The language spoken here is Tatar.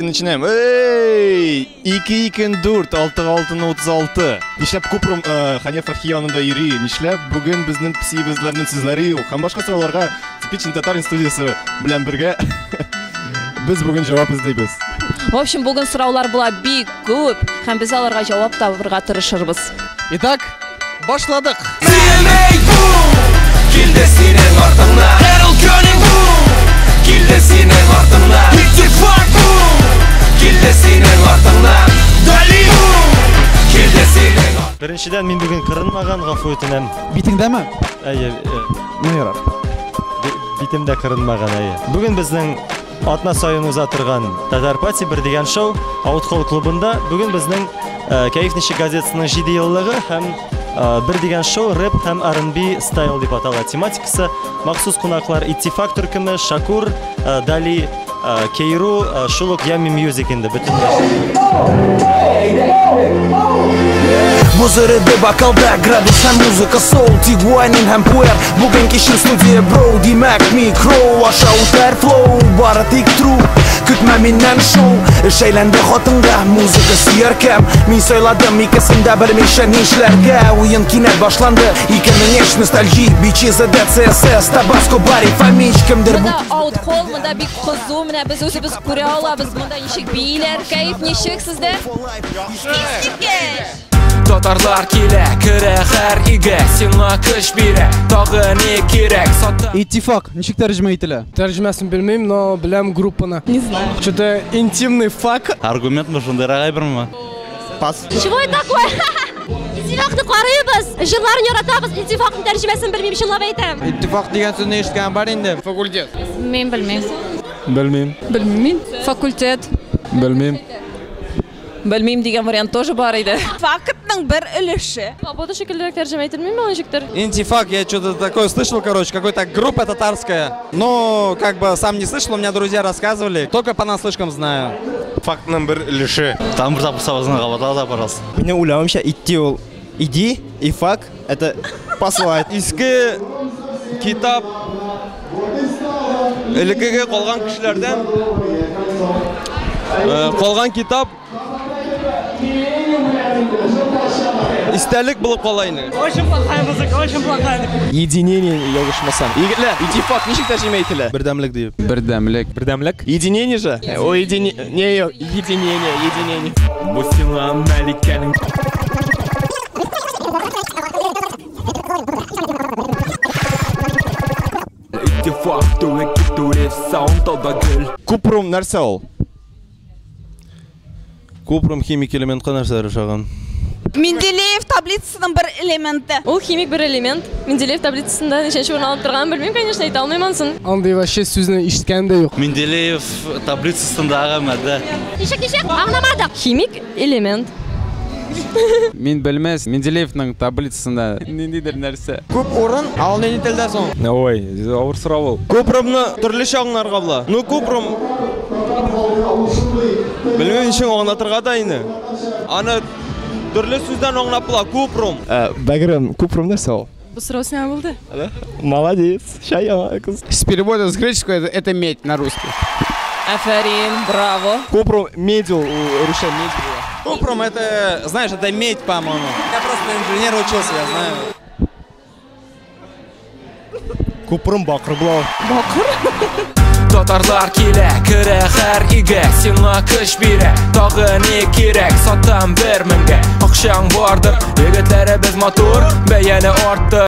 Начинаем. Эй! 2 2 4 6 6 36. Нишләп Купрум Хания Фәрхи янында йөри? Нишләп бүген безнең песиебезләрнең сүзләре юк? Һәм башка сорауларга Типичный татарин студиясе белән бергә без бүген җавап эзлибез. В общем, бүген сораулар була бик күп, һәм без аларга җавап табырга тырышырбыз. Итак, башладык. Килде синең артыңнан, Эрл Кёниг, килде синең артыңнан, Иттифак, килде синең артыңнан, Дали, килде синең. Беренчедән, мин бүген кырынмаган, гафу үтенәм. Битеңдәме? Әйе. Ну ярар. Битемдә кырынмаган, әйе. Бүген безнең атна саен уза торган Татар Пати бер дигән шоу Аутхолл клубында. Бүген безнең Кәеф ничек газетасының 7 еллыгы һәм бер дигән шоу рэп һәм R&B стайл дип атала тематикасы. Махсус кунаклар Иттифак төркеме, Шакур, Дали, Кейру, шул ук Yummy Music инде бөтенләй. Музырыды бокалда, градус һәм музыка соул, Тигуанин һәм пуэр. Бүген кичен студия бро, димәк микро аша үтәр флоу, бары тик тру. Көтмә миннән шоу, эш әйләнде хатынга, музыка сөяркәм. Мин сайладым икесен дә белмичә нишләргә. Уен кинәт башланды, 2003 ностальгия, бичи ЗДЦСС, Табаско, Бари, Фомич, кемдер бу. Монда аутхолл, монда бик кызу, менә без үзебез күрә алабыз, монда ничек бииләр, кәеф ничек сездә? Искиткеч! Татарлар килә, керә һәр өйгә, сиңа көч бирә, тагы ни кирәк? Сата. Иттифак ничек тәрҗемә ителә? Тәрҗемәсен белмим, но беләм группаны. Не знаю. Что-то интимный фак. Аргументмы, шундыйрак әйберме? Пас. Чего это такое? Иттифакны карыйбыз, җырларын яратабыз, Иттифакның тәрҗемәсен белмим, чынлап әйтәм. Иттифак дигән сүзне ишеткән бар инде. Факультет. Мин белмим. Белмим. Белмим. Факультет. Белмим. Белмим дигән вариант тоже бар иде. Фактның бер өлеше. Свобода шикеллерәк тәрҗемә ителмиме ул ничектер? Интифак, я что-то такое слышал, короче, какой-то группа татарская. Но как бы сам не слышал, у меня друзья рассказывали, только по наслышкам знаю. Фактның бер өлеше. Там бер тапсабызны кабатлап да барасыз. Минем уйлавымча, идти ул иди и фак это послать. Иске китап элеккеге калган кешеләрдән калган китап истәлек булып кала инде. Очень плохая музыка, очень плохая. Единение ялгышмасам. Егетләр, иттифак ничек тәрҗемә ителә? Бердәмлек дип. Бердәмлек. Бердәмлек. Единение же? О, единение, единение, единение. Бу сиңа Мәликәнең. Иттифак түгел китүре саунд алда гел. Купрум нәрсә ул? Купрум химик элементка нәрсәләр ошаган? Менделеев таблицасының бер элементы. Ул химик бер элемент. Менделеев таблицасында ничәнче урын алып торганын белмим, конечно, әйтә алмыйм анысын. Андый вообще сүзне ишеткәнем дә юк. Менделеев таблицасындагы матдә. Ничек, ничек? Аңламадык. Химик элемент. Мин белмәс, Менделеевның таблицасында ниндидер нәрсә. Күп урын, ә ул нинди телдә соң? Ой, авыр сорау ул. Купрумны төрлечә аңларга була. Ну, купрум белмим ничек аңлатырга да инде. Аны төрле сүздән аңлап була, купрум. Бәгырем, купрум нәрсә ул? Бу сорау сиңа булды. Молодец, чая кыз. С перевода с греческого это медь на русский. Афәрин, браво. Купрум медь ул, русча медь була. Купрум это, знаешь, это медь, по-моему. Я просто на инженера учился, я знаю. Купрум бакыр була. Бакыр? Татарлар килә, керә һәр өйгә, сиңа көч бирә, тагы ни кирәк? Сатам 1000-гә, акчаң бардыр, егетләребез матур, бәяне арттыр.